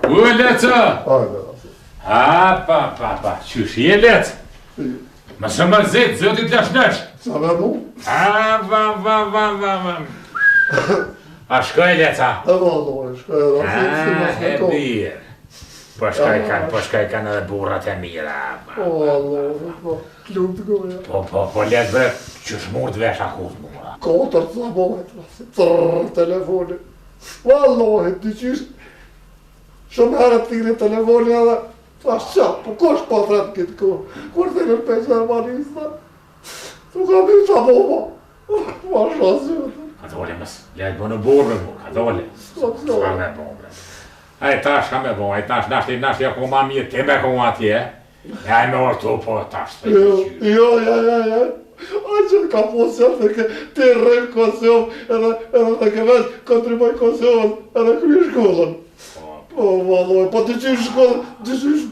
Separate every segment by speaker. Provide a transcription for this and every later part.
Speaker 1: U Leco!
Speaker 2: Hajde,
Speaker 1: A, pa, pa, pa, qysh je Lec? Mos u mërzit, zoti të lashnesh.
Speaker 2: Sa me mu?
Speaker 1: A, va, va, va, va, va. A shkoj Leca?
Speaker 2: E valloj, shkoj edhe si, si mos me
Speaker 1: E
Speaker 2: ko.
Speaker 1: mirë. Po shkoj kanë, po shkoj kanë edhe burrat e mira. va.
Speaker 2: O, valloj, po, të lutë goja.
Speaker 1: Po, po, po, Lec bre, qysh mur të vesh akuz mura.
Speaker 2: Kotër të sabohet, si tërr telefoni. Valloj, ti qysh, shumë herë të thirri telefoni edhe, thash qa, po kush po thret këtë kohë, kur thirrën pe Gjermanisë, nuk ka mirë qa po, po, ma shasë
Speaker 1: Ka dole mos, Lec bo në burrë, bu, ka dole.
Speaker 2: S'ka pse.
Speaker 1: S'ka me bo, bre. Ai tash ka me bo, ai tash nashti, nashti ako ma mirë, ti me kon atje. E ai me ortu, po tash të
Speaker 2: Jo, jo, jo, jo, jo. Ai që ka posë të ke ti rrën Kosovë, edhe edhe të ke veç kontriboj Kosovën, edhe kry shkollën.
Speaker 1: Po,
Speaker 2: Po, valloj, po të qysh shkollën, të qysh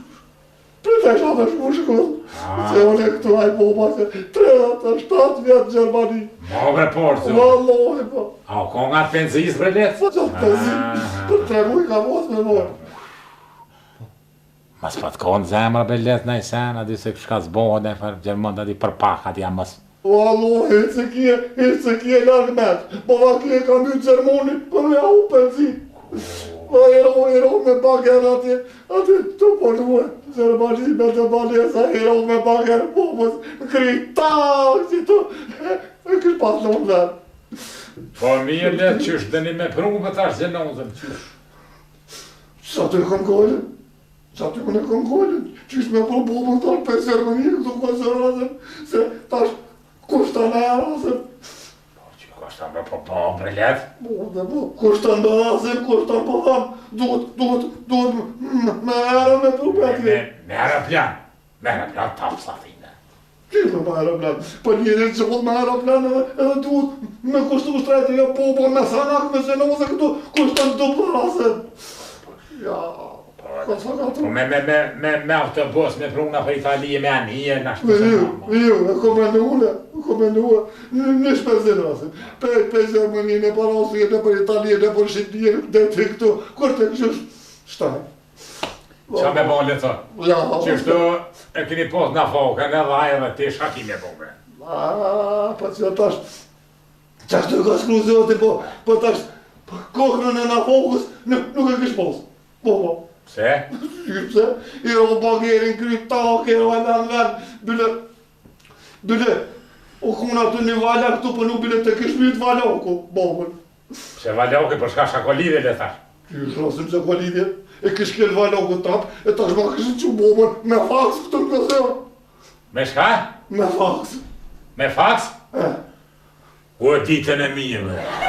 Speaker 2: Prita isha me shku shkollë.
Speaker 1: Ah.
Speaker 2: Se unë këtu ai po ma se 37 vjet në Gjermani.
Speaker 1: Ma bre por, zë.
Speaker 2: Valloj, po.
Speaker 1: A u ko nga të penzis, bre Lec?
Speaker 2: Po që të zi, për tre muj ka mos me morë.
Speaker 1: Mas pa të konë zemra bre Lec në i sen, a di se shka s'bohet në farë Gjermën, a di për pak, a di a mos.
Speaker 2: Valloj, hiç se kje, hiç se kje larg met. Po va kje ka my Gjermani, për me au penzi. Po ero, ero me bager atje, atje të polue, Gjermani me të banesa, ero me bager, po mos, kri, tak, që të, e kish pas lënë vetë.
Speaker 1: Po mirë Lec, qysh dëni me pru, për tash gjenozën, qysh.
Speaker 2: Sa të kom golën? Sa të unë kom golën? Qysh me pru bobën tash për Gjermani, këtu ka zërazën, se tash kushton e razën.
Speaker 1: Po, që kushton bre, po po, bre Lec.
Speaker 2: Po, dhe po, kushton dhe razën, kushton po tham, duhet, duhet, duhet me, me erë me pru për
Speaker 1: Me,
Speaker 2: atje.
Speaker 1: me, me aeroplan, me aeroplan ta psathine.
Speaker 2: Qysh me me aeroplan? Po njëri që po me aeroplan edhe, edhe duhet me kushtu shtrejtë, jo po, po me sanak, me gjenoze këtu, kushton duplo razën. Ja, ka sa ka
Speaker 1: Po me, me, me, me, me autobus, me pruna për Itali, me anije, na shtë
Speaker 2: Jo, jo, e ko menue, e ko menue, në, në shpenzim rasin. Pe, pe Gjermani, në për Austri, në për Itali, në për Shqipëri, dhe të këtu, kur të këshysh, shtaj.
Speaker 1: Qa me bo, Leco?
Speaker 2: Ja,
Speaker 1: Qështu e keni pos në fokën edhe ai edhe ti, shka ki me bo, bre?
Speaker 2: A, po që tash, qashtu e ka shkru zoti, po, po tash, po, kokën e nafokës, nuk, nuk e kish pos. Po, po.
Speaker 1: Pse?
Speaker 2: Pse? I ro bagerin kry tak, i ro e në vend, bile, bile, u kun aty një vala këtu, po nuk bile të kish myt valoku, bobën.
Speaker 1: Pse valoki, po shka shka ko lidhje, le thash.
Speaker 2: Qysh rasim se ka lidhje, e kish kel valoku tap, e tash ma kishin qu bobën me faks këtu në Kosovë.
Speaker 1: Me shka?
Speaker 2: Me faks.
Speaker 1: Me faks?
Speaker 2: E.
Speaker 1: U e ditën e mirë, bre.